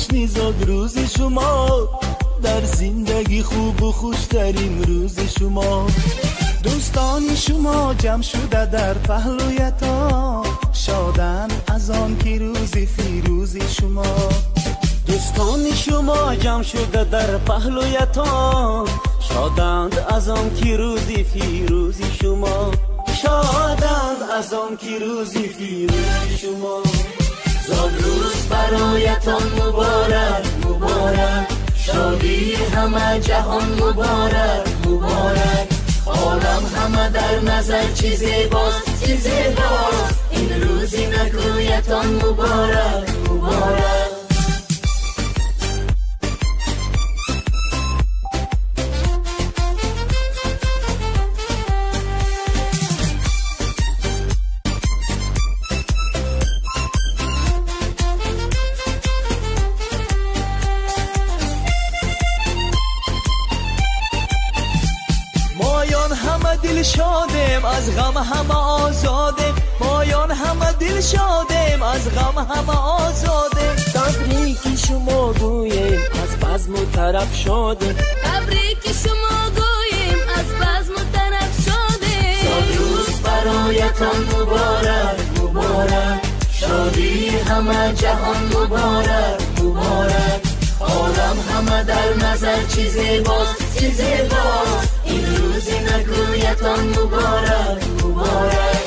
ҷашни зодрӯзи шумо, дар зиндагӣ хубу хуштарин рӯзи шумо. Дӯстони шумо ҷамъ шуда дар паҳлӯятон, шоданд аз он ки рӯзи фирӯзи шумо. Дӯстони шумо ҷамъ шуда дар паҳлӯятон, шоданд аз он ки рӯзи фирӯзи шумо. Шоданд аз он ки рӯзи фирӯзи шумо. Зодрӯз бароятон муборак, муборак, шодии ҳама ҷаҳон муборак, муборак. Олам ҳама дар назар чӣ зебост, чӣ зебост, ин рӯзи накӯятон муборак, муборак. Шодем аз ғам ҳама озодем, моён ҳама дил шодем, аз ғам ҳама озодем. Табрики шумо гӯем, аз базму тараб шодем. Табрики шумо гӯем, аз базму тараб шодем. Зодрӯз бароятон муборак, муборак, шодии ҳама ҷаҳон муборак, муборак. Олам ҳама дар назар чӣ зебост, чӣ зебост, ин рӯзи накӯятон муборак, муборак.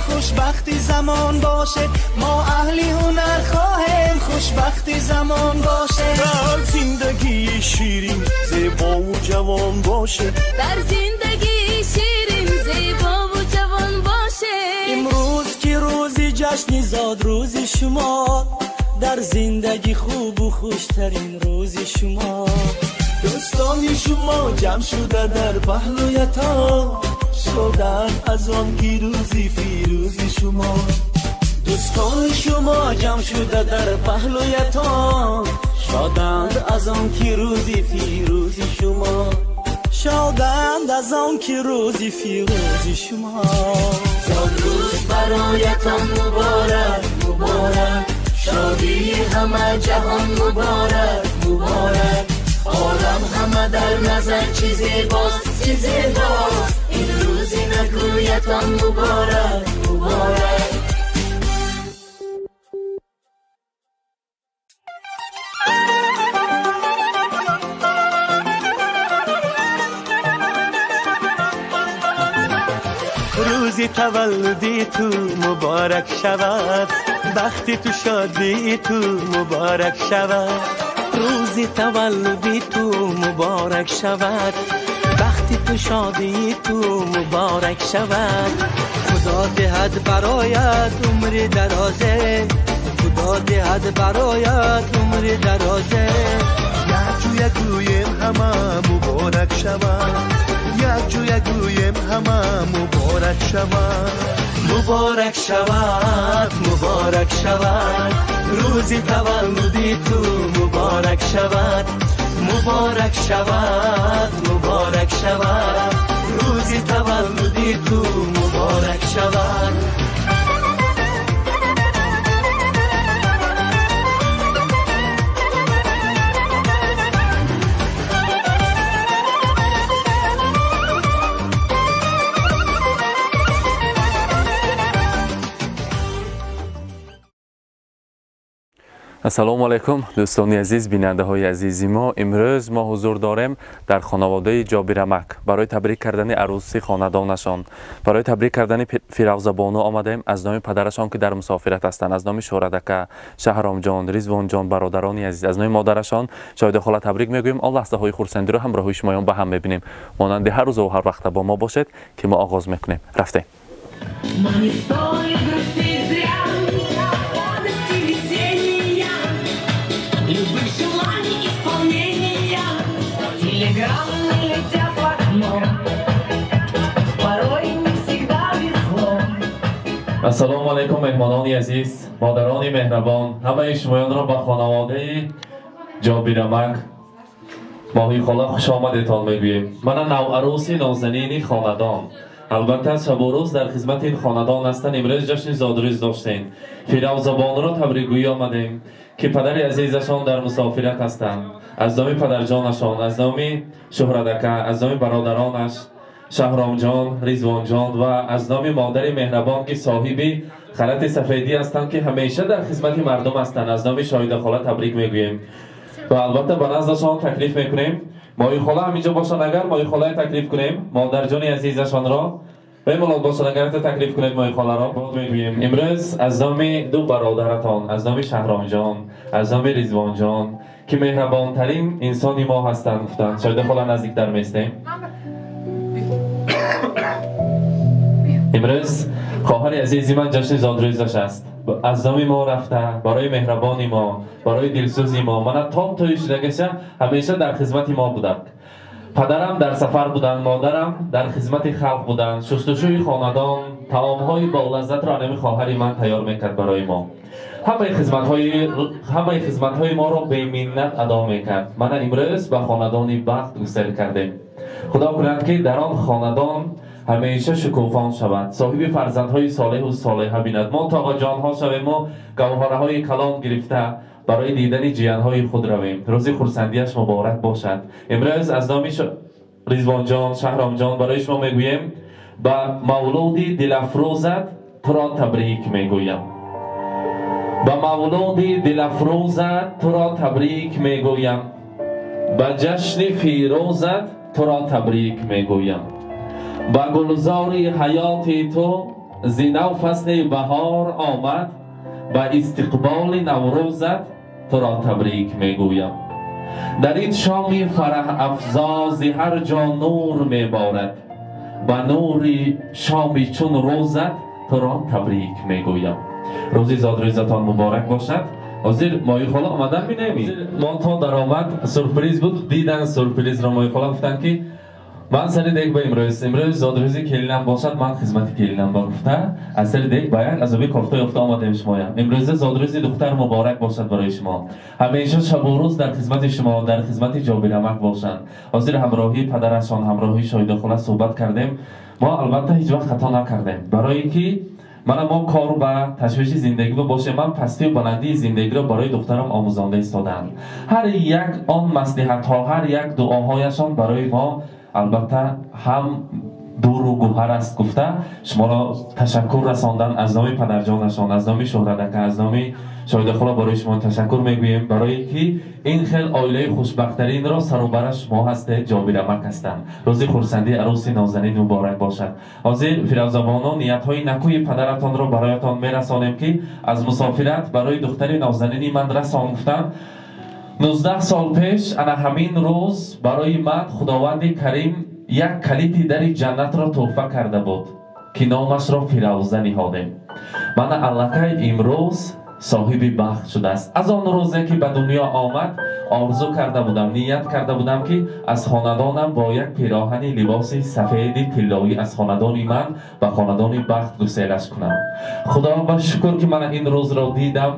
Хушбахти замон боше, мо аҳли ҳунар хоҳем, хушбахти замон боше. Дар зиндагии ширин зебову ҷавон боше, дар зиндагии ширин зебову ҷавон боше. Имрӯз ки рӯзи ҷашни зодрӯзи шумо, дар зиндагӣ хубу хуштарин рӯзи шумо. Дӯстони шумо ҷамъ шуда дар паҳлӯятон, шоданд аз он ки рӯзи фирӯзи шумо. Дӯстони шумо ҷамъ шуда дар паҳлӯятон, шоданд аз он ки рӯзи фирӯзи шумо. Шоданд аз он ки рӯзи фирӯзи шумо. Зодрӯз бароятон муборак, муборак, шодии ҳама ҷаҳон муборак, муборак. Олам ҳама дар назар чӣ зебост, чӣ зебост, ин рӯзи накӯятон муборак, муборак. Рӯзи таваллуди ту муборак шавад, бахти ту шодии ту муборак шавад. Рӯзи таваллуди ту муборак шавад, бахти ту шодии ту муборак шавад. Худо диҳад бароят умри дарозе, Худо диҳад бароят умри дарозе. Якҷоя гӯем ҳама муборак шавад, якҷоя гӯем ҳама муборак шавад. Муборак шавад, муборак шавад, рӯзи таваллуди ту муборак шавад. Муборак шавад, муборак шавад, рӯзи таваллуди ту муборак шавад. Ассалому алайкум, дӯстони азиз, бинандаҳои азизи мо. Имрӯз мо ҳузур дорем дар хонаводаи Ҷобирамак барои табрик кардани арӯси хонадонашон. Барои табрик кардани Фиравзабону омадаем аз номи падарашон, ки дар мусофират ҳастанд, аз номи Шӯҳратака, Шаҳромҷон, Ризвонҷон, бародарони азиз, аз номи модарашон Шоҳидахола табрик мегӯем. Он лаҳзаҳои хурсандиро ҳамроҳи шумоён ба ҳам мебинем. Монанди ҳар рӯзу ҳар вақта бо мо бошед, ки мо оғоз мекунем. Рафтем. Любых желаний исполнения. Ассалому алайкум меҳмонони азиз, модарони меҳрабон, ҳамаи шумоёнро ба хонаводаи Ҷобирамак Моҳихола хуш омадетон мегӯем. Мана наварӯси нозанини хонадон. Албатта шабу рӯз дар хизмати ин хонадон ҳастанд. Имрӯз ҷашни зодрӯз доштем. Фирӯзабонро табрикгӯӣ омадем, ки падари азизашон дар мусофират ҳастанд. Аз номи падарҷонашон, аз номи Шуҳрадака, аз номи бародаронаш Шаҳромҷон, Ризвонҷон ва аз номи модари меҳрабон, ки соҳиби халати сафедӣ ҳастанд, ки ҳамеша дар хизмати мардум ҳастанд, аз номи Шоҳидахола табрик мегӯем. Ва албатта ба наздашон таклиф мекунем. Моҳихола ҳаминҷо бошанд, агар моҳихолае таклиф кунем, модарҷони азизашонро бемалол бошад, агар таклиф кунед моҳихоларо. Боз мегӯем, имрӯз аз номи ду бародаратон, аз номи Шаҳромҷон, аз номи Ризвонҷон, ки меҳрабонтарин инсони мо ҳастанд, гуфтанд. Шоҳидахола наздиктар местем. Имрӯз хоҳари азизи ман ҷашни зодрӯзаш аст. Аз номи мо рафта барои меҳрабони мо, барои дилсӯзи мо, мана то тӯй шудагаша ҳамеша дар хизмати мо буданд. Падарам дар сафар буданд, модарам дар хизмати халқ буданд. Шустушӯи хонадон, таомҳои болаззатро анами хоҳари ман тайёр мекард барои мо. Ҳамаи хизматҳои моро беминнат адо мекард. Мана имрӯз ба хонадони бахт гусел кардем. Худо кунад, ки дар он хонадон ҳамеша шукуфон шавад, соҳиби фарзандҳои солеҳу солеҳа бинад. Мо тоғаҷонҳо шавем мо гавҳораҳои калон гирифта барои дидани ҷиянҳои худ равем. Рӯзи хурсандиаш муборак бошад. Имрӯз аз номи Ризвонҷон, Шаҳромҷон барои шумо мегӯем: ба мавлуди дилафрӯзат туро табрик мегӯям. Ба мавлуди дилафрӯзат туро табрик мегӯям. Ба ҷашни фирӯзат туро табрик мегӯям. Ба гулзори ҳаёти ту зи нав фасли баҳор омад, ба истиқболи наврӯзат туро табрик мегӯям. Дар ин шоми фараҳафзо зи ҳар ҷо нур меборад, ба нури шоми чун рӯзат туро табрик мегӯям. Рӯзи зодрӯзатон муборак бошад. Ҳозир моҳихола омадан минеми? Мо то даромад сюрприз буд, дидан сюрпризро. Моҳихола гуфтанд, ки ман сари дег ба имрӯз зодрӯзи келинам бошад, ман хизмати келинам ба гуфта, аз сари дег ба як азоби кофта ёфта омадем шумоям. Имрӯза зодрӯзи духтар муборак бошад барои шумо. Ҳамеша шабу рӯз дар хизмати шумо, дар хизмати Ҷобирамак бошанд. Ҳозир ҳамроҳии падарашон, ҳамроҳии Шоҳидахола суҳбат кардем. Мо албатта ҳеҷ вақт хато накардем, барое ки мана мо кор ба ташвиши зиндагӣ бошем. Ман пастию баландии зиндагиро барои духтарам омӯзонда истодаам. Ҳар як он маслиҳатҳо, ҳар як дуоҳояшон барои мо албатта ҳам дуру гуҳар аст. Гуфта шуморо ташаккур расондан аз номи падарҷонашон, аз номи Шуҳрадака, аз номи Шоҳидахола барои шумо ташаккур мегӯем, барое ки ин хел оилаи хушбахттаринро сарубара шумо ҳастед, Ҷобирамак ҳастанд. Рӯзи хурсандии арӯси нозанин муборак бошад. Ҳозир Фирӯзабоно ниятҳои накӯи падаратонро бароятон мерасонем, ки аз мусофират барои духтари нозанини ман расон гуфтанд. 19 сол пеш ана ҳамин рӯз барои ман Худованди Карим як калити дари ҷаннатро тӯҳфа карда буд, ки номашро Фирӯза ниҳодем. Мана аллакай имрӯз соҳиби бахт шудааст. Аз он рӯзе ки ба дунё омад, орзу карда будам, ният карда будам, ки аз хонадонам бо як пироҳани либоси сафеди тиллоӣ аз хонадони ман ба хонадони бахт гуселаш кунам. Худо ба шукр, ки мана ин рӯзро дидам.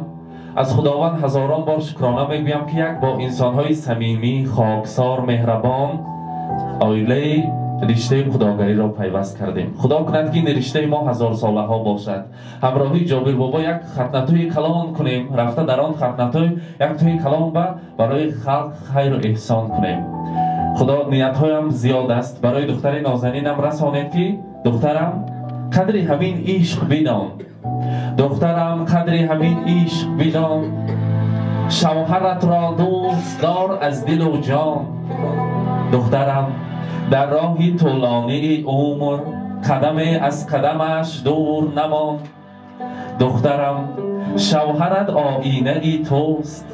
Аз Худованд ҳазорон бор шукрона мегӯям, ки як бо инсонҳои самимӣ, хоксор, меҳрабон оилаи риштаи худогариро пайваст кардем. Худо кунад, ки ин риштаи мо ҳазорсолаҳо бошад. Ҳамроҳии Ҷобир бобо як хатнатӯи калон кунем, рафта дар он хатнатӯй як тӯи калон ба барои халқ хайру эҳсон кунем. Худо ниятҳоям зиёд аст. Барои духтари нозанинам расонед, ки духтарам қадри ҳамин ишқ бидон. Духтарам қадри ҳамин ишқ бидон, шавҳаратро дӯст дор аз дилу ҷон. Духтарам дар роҳи тӯлонии умр қадаме аз қадамаш дур намон. Духтарам шавҳарат оинаи туст,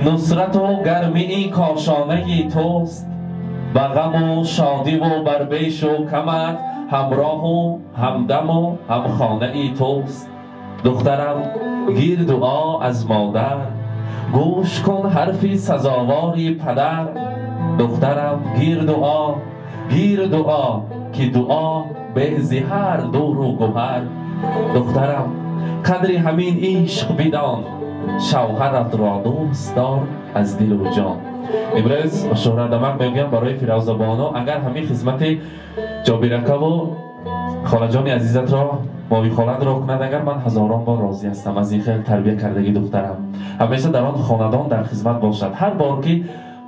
нусрату гармии кошонаи туст. Ба ғаму шодиву бар бешу камат ҳамроҳу ҳамдаму ҳамхонаи туст. Духтарам гир дуо аз модар, гӯш кун ҳарфи сазовори падар. Духтарам гир дуо, гир дуо, ки дуо беҳ зи ҳар дуру гуҳар. Духтарам, қадри ҳамин ишқ бидон, шавҳарат ро дӯст дор аз дилу ҷон. Имрӯз Шӯҳратамак мегӯям барои Фирӯза бону, агар ҳамин хизмати Ҷобиракаву холаҷони азизатро, мови холатро кунад, агар ман ҳазорон бор розӣ ҳастам аз ин хел тарбия кардагӣ духтарам. Ҳамеша дар он хонадон дар хизмат бошад. Ҳар бор ки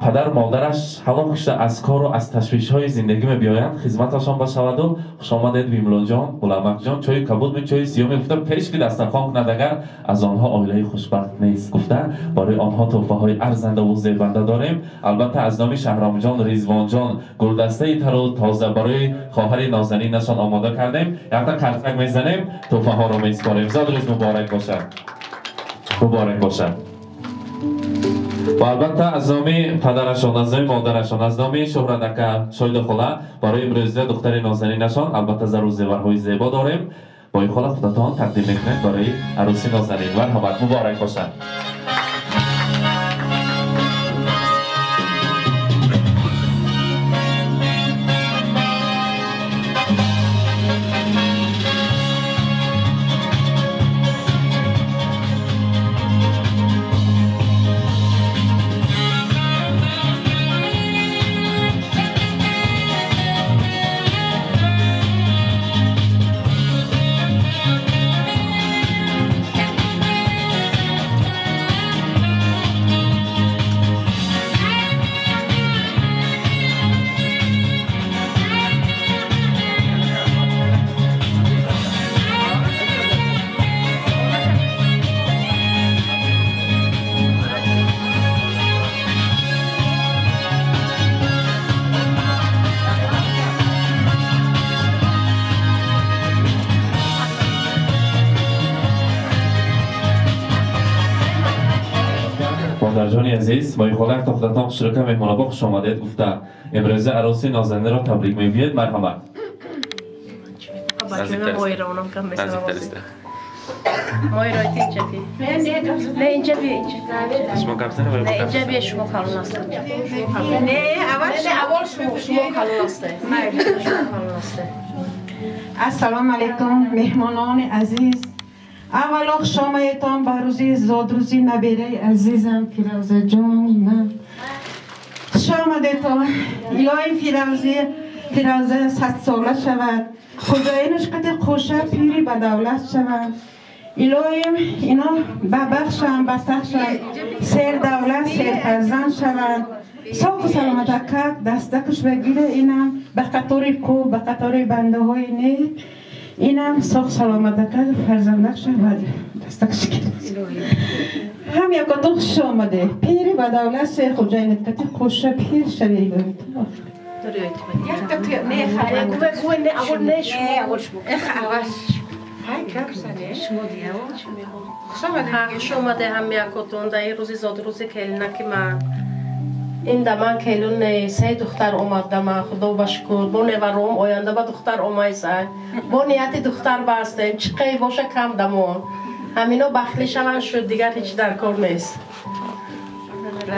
падар модараш ҳалок шуда аз кору аз ташвишҳои зиндагӣ мебиёянд, хизматашон башаваду хуш омадед Бимлоҷон, Ғуламакҷон, чойи кабуд ме, чойи сиёҳ мегуфта пеш ки дастархон кунад, агар аз онҳо оилаи хушбахт нест гуфта барои онҳо тӯҳфаҳои арзандаву зебанда дорем. Албатта аз номи Шаҳромҷон, Ризвонҷон гулдастаи тару тоза барои хоҳари нозанинашон омода кардем. Якта карсак мезанем, тӯҳфаҳоро месупорем. Зодрӯз муборак бошад, муборак бошад. Ва албатта аз номи падарашон, аз номи модарашон, аз номи Шӯҳратака Шоида хола барои имрӯза духтари нозанинашон албатта зару зеварҳои зебо дорем. Бо ин хола худатон тақдим мекунед барои арӯси нозанин. Марҳамат, муборак бошад. Модарҷони азиз, мои хола то худатон хушрӯка меҳмонобо хуш омадед гуфта имрӯза арӯси нозанинро табрик мегӯед. Марҳамат. Ассалому алайкум меҳмонони азиз. Аввало хуш омадетон ба рӯзи зодрӯзи набераи азизам Фирӯзаҷони ман. Хуш омадетон. Илоҳим Фирӯза 100 сола шавад, худоинаш қади қӯша пири ба давлат шавад. Илоҳим ино ба бахшам, ба сахшам, сердавлат, серфарзанд шаванд. Соқу саломатакак дастакуш ба гира, инам ба қатори кӯ, ба қатори бандаҳои нек, инам соқ саломатака фарзандак шавад, дастакуш ҳам якотон хуш омаде. Пири ба давлат се хуҷайнаткати қӯша пир шавӣ. Хуш омаде ҳам якотон дар ин рӯзи зодрӯзи келинаки ман. Ин да ман келун не, се духтар омад да ман, худо ба шукр. Бо неваром оянда ба духтар омайсай. Бо нияти духтар бастем, чӣ қай боша кам дамон. Ҳамино бахтли шаванд шуд, дигар ҳеҷ дар кор нест.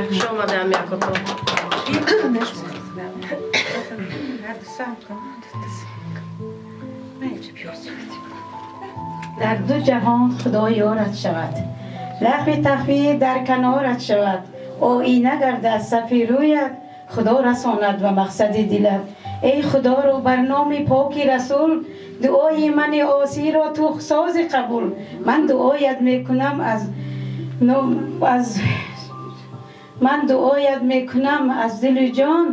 Хуш омаде ҳам якотон. Дар ду ҷаҳон худо ёрат шавад, лағви тахвӣ дар канорат шавад, оина гардад сафи рӯят, худо расонад ба мақсади дилат. Эй худоро бар номи поки расул, дуои мани осиро ту сози қабул. Ман дуоят мекунам аз ман дуоят мекунам аз дилу ҷон,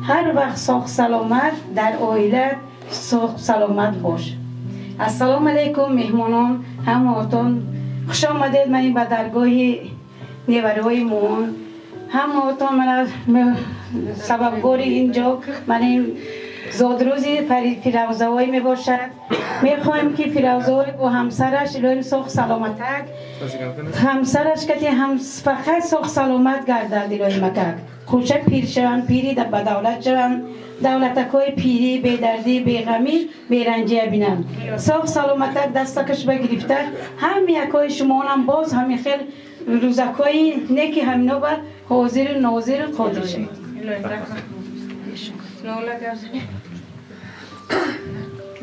ҳар вақт соғ саломат дар оилат соғ саломат бош. Ассалому алайкум меҳмонон, ҳамаотон хуш омадед. Ман ба даргоҳи невараҳои моон ҳамаотон мана сабабгори ин ҷо ман ин зодрӯзи Фирӯзаҳое мебошад. Мехоҳем ки Фирӯзаҳое бо ҳамсараш илоҳим соғ саломатак, ҳамсараш кати ҳам фақат соғ саломат гардад, илоҳим акак хӯша пир шаванд, пири ба давлат шаванд, давлатакҳои пирӣ, бедардӣ, беғамӣ, беранҷия бинанд. Соғ саломатак дастакаш ба гирифта ҳам якҳои шумоонам боз ҳамин хел рӯзакҳои неки ҳамино ба ҳозиру нозиру қодир шавед.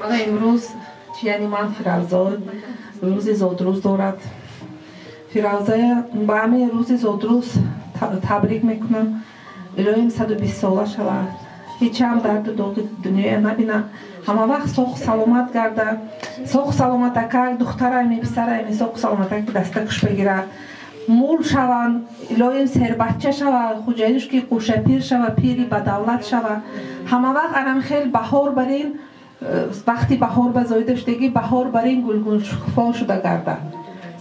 Мана имрӯз Чияни ман Фиравзо рӯзи зодрӯз дорад. Фиравзая ба ҳамин рӯзи зодрӯз табрик мекунам. Илоҳим 120 сола шавад. Ҳечам дарду доғи дунёя набинад. Ҳама вақт соғу саломат гарда. Соғу саломатакак духтарайми, писарайми соғу саломатак даста куш бигирад. Мул шаванд, илоҳим сербачча шавад, хуҷаинуш ки қӯшапир шава, пири ба давлат шава. Ҳама вақт анам хел баҳор барин, вақти баҳор ба зоида шудагӣ, баҳор барин гулгун шукуфо шуда гардад.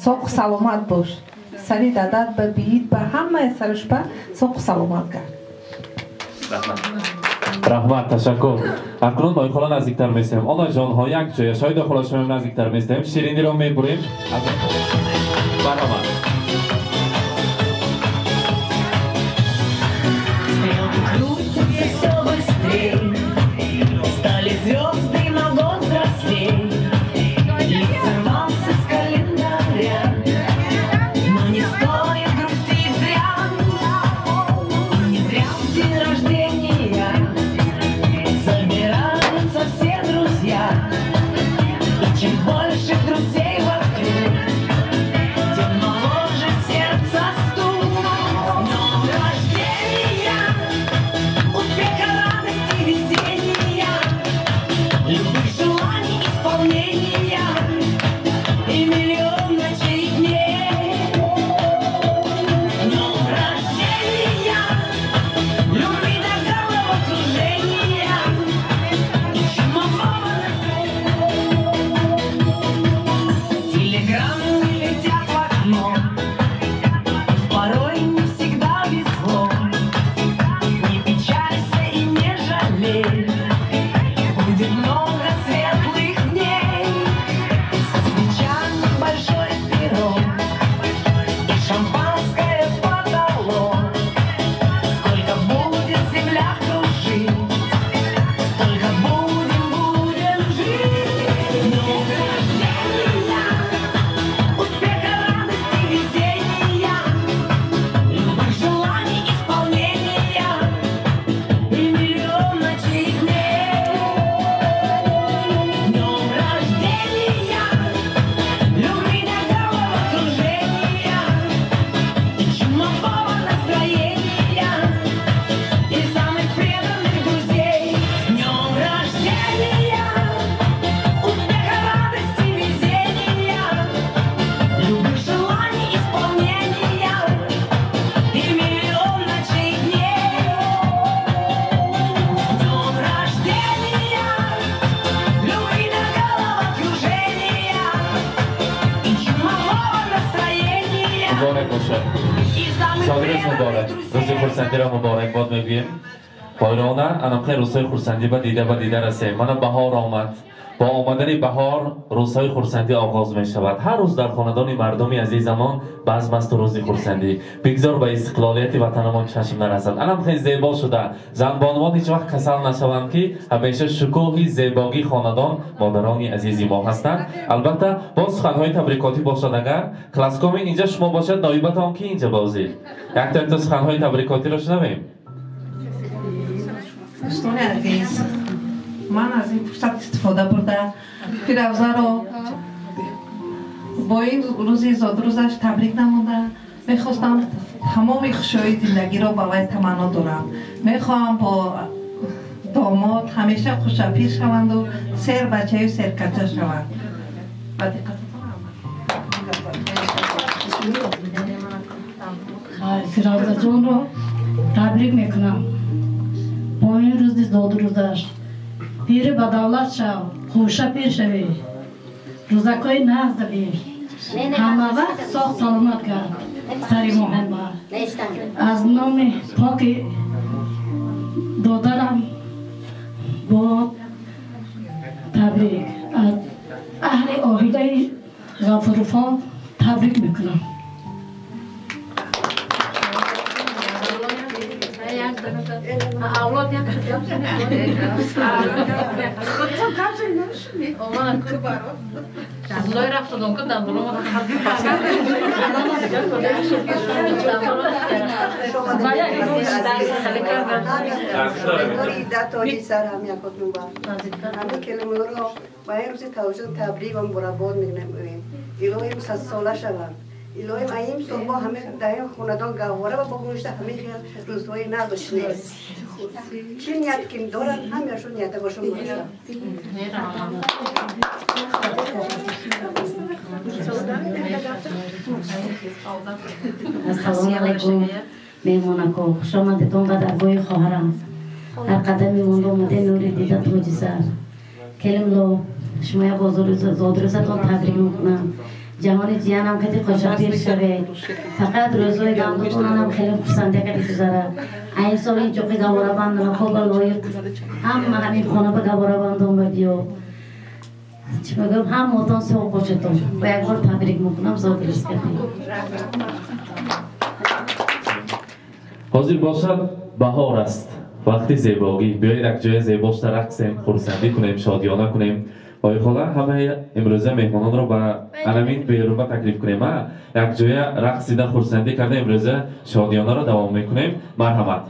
Соғу саломат бош. Сари дадат ба биит ба ҳамаи сарушпа соғу саломат гард. Раҳмат, ташаккур. Акнун ноихола наздиктар местем. Онаҷонҳо як ҷоя, шоида хола шумоем наздиктар местем. Шириниро мебурем. Марҳамат. Стали звезды на год взрослей, лица рвался с календаря, но не стоит грустить зря, не зря в день рождения собираются все друзья, и чем больше друзей вокруг, тем моложе сердце стук. С днем рождения, успеха, радости, везения, любых желаний исполнения и миллион ночей и дней. С днем рождения, любви до головокружения и чумового настроения. Телеграммы летят в окно, порой не всегда везло. Не печалься и не жалей, будет много светлых дней. Со свечами большой пирог и шампанское в потолок. Сколько будет земля кружить, столько будем жить. С днем рождения, успеха, радости, везения, любых желаний исполнения и миллион ночей и дней. С днем рождения, любви до головокружения и чумового настроения и самых преданных друзей. С днем рождения, успеха, радости, везения, любых желаний исполнения и миллион ночей и дней. С днем рождения, любви до головокружения и чумового настроения Муборак бошад. и самых Зодрӯз муборак. Рӯзи хурсандиро муборакбод мегӯем. Бойрона анамхел рӯзҳои хурсандӣ ба дида расем. Мана баҳор омад. Бо омадани баҳор рӯзҳои хурсандӣ оғоз мешавад. Ҳар рӯз дар хонадони мардуми азизамон базм асту рӯзи хурсандӣ. Бигзор ба истиқлолияти ватанамон чашм нарасад. Анамхел зебо шуда. Занбонувон ҳеҷ вақт касал нашаванд, ки ҳамеша шукӯҳи зебогии хонадон модарони азизи мо ҳастанд. Албатта, боз суханҳои табрикотӣ бошад агар класскомин инҷа шумо бошад, ноибатон ки инҷа бозӣ. Якто якто суханҳои табрикотиро шунавем. Дӯстони азиз, ман аз ин фурсат истифода бурда Фиравзаро бо ин рӯзи зодрӯзаш табрик намуда мехостам тамоми хушиҳои зиндагиро ба вай таманно дорам. Мехоҳам бо домод ҳамеша хушапир шаванду сер бачаю серкача шаванд. Ба диққататон раҳмат. Фиравзаҷонро табрик мекунам бо ин рӯзи зодрӯзаш. Пири ба давлат шав, хӯша пир шавӣ, рӯзакҳои нағз бин, ҳама вақт соғ саломат гард сари Муҳаммад. Аз номи поки додарам бо табрик, аз аҳли оилаи Ғафуровҳо табрик мекунам. Авлод як Лой рафтадон ку дандонам. Тоҷи сар ҳам якотун ба ҳама келимлоро ба ин рӯзи таваҷҷӯҳ табрик ва муборакбод мегӯем. Илоҳим садсола шаванд. Илоҳим аим сол мо ҳама дар ин хонадон гаҳвора ва богӯшта ҳамаи хел рӯзҳои нағз шинем. Чӣ ният ки доранд, ҳамаашон нията бошон мерасанд. Ассалому алайкум, меҳмонако, хуш омадетон ба даргоҳи хоҳарам. Ҳар қадами монда омаде нури дида тоҷи сар. Келимло, шумоя бо зодрӯзатон табрик мекунам. Ҷаҳони ҷиянам кати қошапир шавед. Фақат рӯзҳои гандутонам хеле хурсандия кати гузарад. Айн сол ин ҷоқи гаворабанд нако ба лоиқ ҳама ҳамин хона ба гаворабандон ба биё. Чӣ мегӯям, ҳамаотон соғ бошедон. Ба як бор табрик мекунам зодрӯз кати. Ҳозир бошад баҳор аст, вақти зебогӣ. Биёед якҷоя зебошта рақсем, хурсандӣ кунем, шодиёна кунем. Ойхола ҳамаи имрӯза меҳмононро ба анамин берунба таклиф кунем. Якҷоя рақсида хурсандӣ карда имрӯза шодиёнаро давом мекунем. Марҳамат.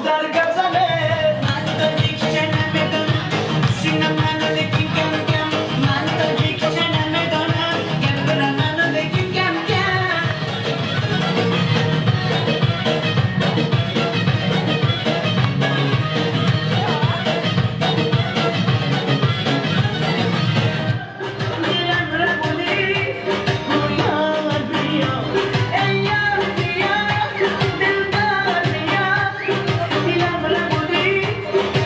زودتر گپ زنه. من تاجیکچه نمیدانم سینم منو بگیم کم کم، من تاجیکچه نمیدانم گپ را منو بگیم کم کم. دلم ربودی گویا بیا ای یار بیا دلدار بیا، دلم ربودی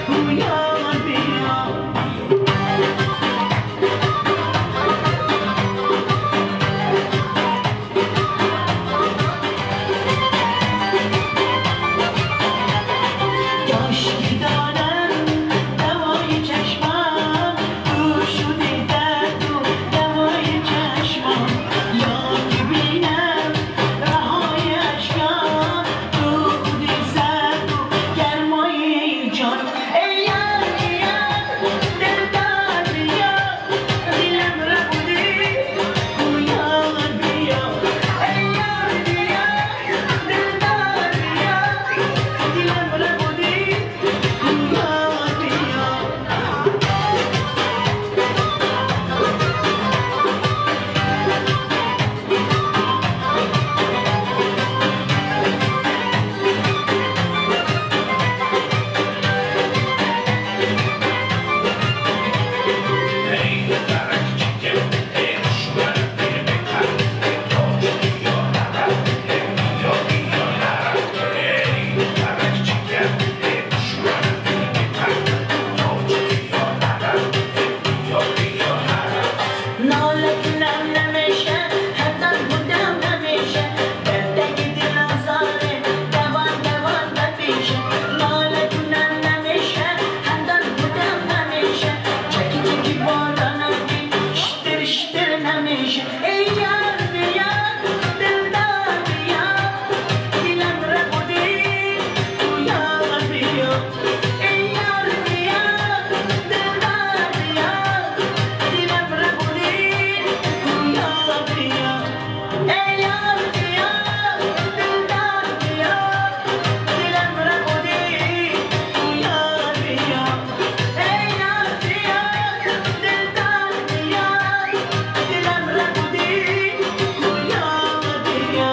گویا بیا. کاش که دانم دوای چشمم تو شدی درد و دوای چشمم، یا که بینم رهای اشکام تو خودی سرد و گرمای جان. ای یار بیا دلدار بیا، دلم ربودی گویا بیا. ای یار بیا دلدار بیا، دلم ربودی گویا بیا. ناله کنم نمیشه حتی بودم نمیشه، دردک دل آزاره دوان دوان نمیشه. ناله کنم نمیشه حتی بودم نمیشه، چکی چکی بارانم بی شتر شتر نمیشه. ای یار بیا دلدار بیا، دلم ربودی گویا بیا. ای یار بیا دلدار بیا، دلم ربودی گویا بیا. ای یار بیا دلدار بیا، دلم ربودی گویا بیا. ای یار بیا دلدار بیا، دلم ربودی گویا بیا.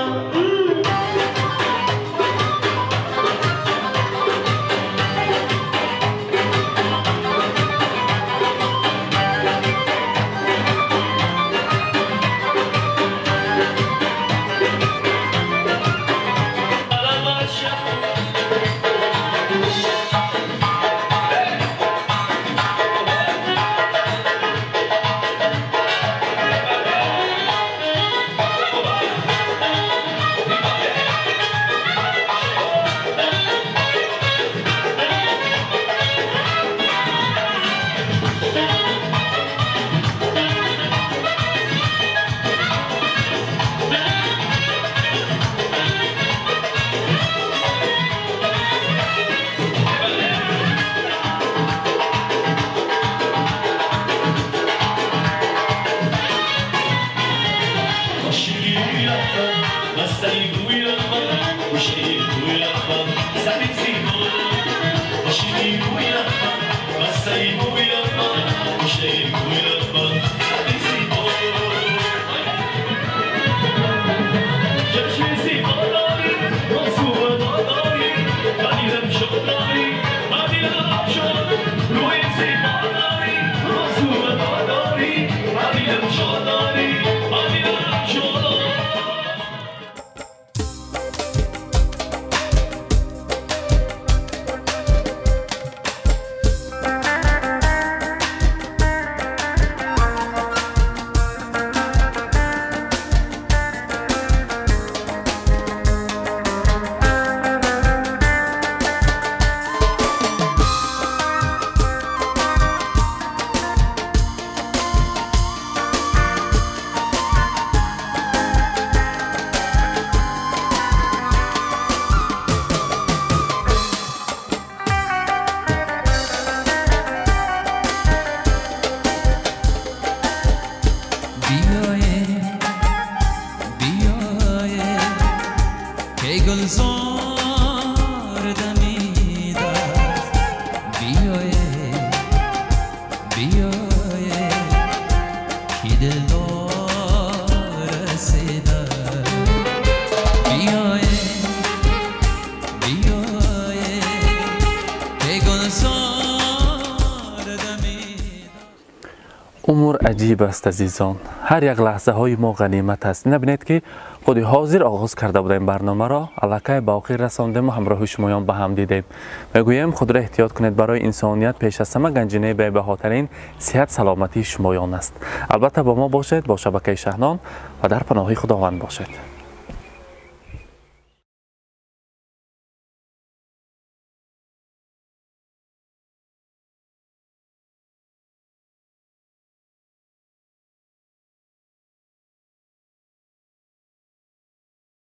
Умр аҷиб аст, азизон. Ҳар як лаҳзаҳои мо ғанимат аст. Набинед, ки худи ҳозир оғоз карда будаем барномаро, аллакай ба охир расондем ва ҳамроҳи шумоён ба ҳам дидем. Мегӯем, худро эҳтиёт кунед. Барои инсоният пеш аз ҳама ганҷинаи бебаҳотарин сиҳат саломатии шумоён аст. Албатта, бо мо бошед, бо шабакаи Шаҳнон, ва дар паноҳи Худованд бошед.